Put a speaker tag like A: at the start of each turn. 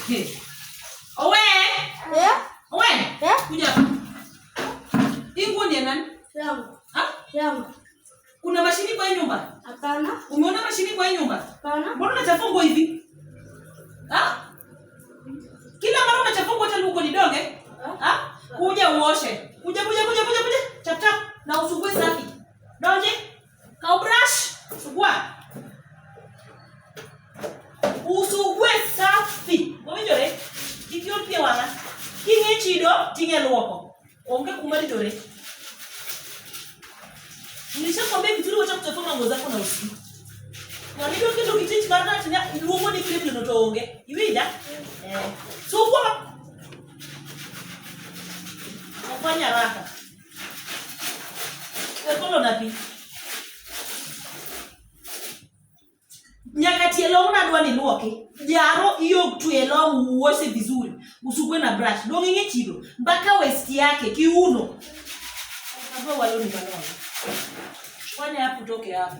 A: Owe!
B: Eh?
A: Owe!
B: Eh?
A: Kuja hapa. Hii nguo ni ya nani?
B: Yangu.
A: Ha?
B: Yangu.
A: Kuna mashini kwa hii nyumba?
B: Hapana.
A: Umeona mashini kwa hii nyumba?
B: Hapana.
A: Mbona unachafua nguo hivi? Ha? Kila mara unachafua nguo hata uko ni donge? Ha? Kuja uoshe. Kuja kuja kuja kuja kuja. Chap chap na usugue safi. Donge? Kau brush. Sugua. Usugue safi. Owinjore? Kik iol pi e wang'a. King'e chido ting'e luoko. Onge kuma ridore. Nilishakwambia vizuri wacha kuchafua manguo zako na usiku. Warido keto kitich mar ng'ato nya luongo ni clip no to onge. Iwinja? Eh. Sugua. Fanya haraka. Kolo na pi. Nyaka tie long nadwa ni luoki. Jaro hiyo tie long uoshe vizuri. Usugue na brush. Dong ing'e chido. Mpaka waist yake kiuno. Hapo waloni manono. Fanya hapo utoke hapo.